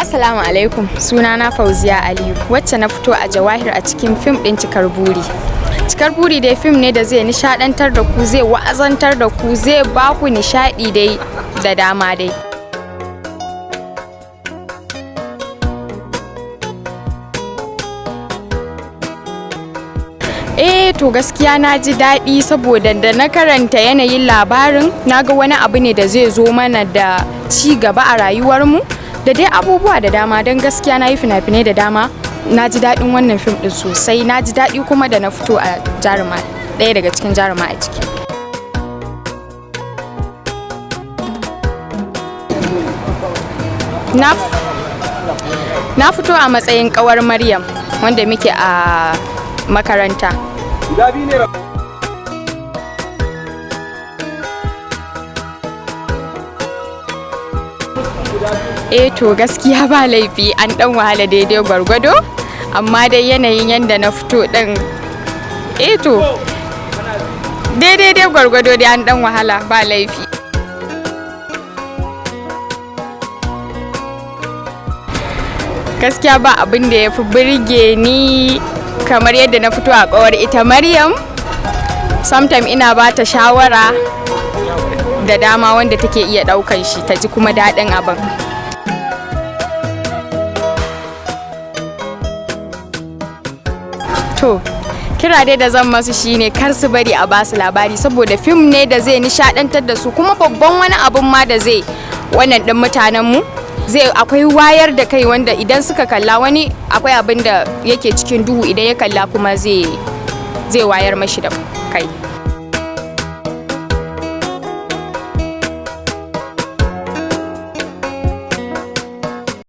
Assalamu alaikum, sunana Fauziya Aliyu, wacce na fito a Jawahir a cikin fim ɗin Cikar Buri. Cikar Buri dai fim ne da zai nishadantar da ku, zai wa'azantar da ku, zai ba ku nishadi dai da dama dai. Eh to, gaskiya na ji daɗi saboda da na karanta yanayin labarin, na ga wani abu ne da zai zo mana da ci gaba a rayuwarmu da dai abubuwa da dama. Don gaskiya na yi fina-finai da dama, na ji daɗin wannan fim ɗin sosai. Na ji daɗi kuma da na fito a jaruma, ɗaya daga cikin jaruma a ciki. Na fito a matsayin ƙawar Maryam wanda muke a makaranta. Eh to, gaskiya ba laifi, an dan wahala daidai gwargwado, amma dai yanayin yadda na fito din, eh to, daidai dai gwargwado dai an dan wahala, ba laifi. Gaskiya ba abin da ya fi burge ni kamar yadda na fito a kawar ita Maryam. Sometime ina ba ta shawara da dama wanda take iya daukan shi ta ji kuma daɗin abin. To, kira dai da zan masu shine kar su bari a basu labari, saboda fim ne da zai nishadantar da su, kuma babban wani abun ma da zai wannan din mutanen mu zai akwai wayar da kai, wanda idan suka kalla, wani akwai abin da yake cikin duhu, idan ya kalla kuma zai wayar mashi da kai.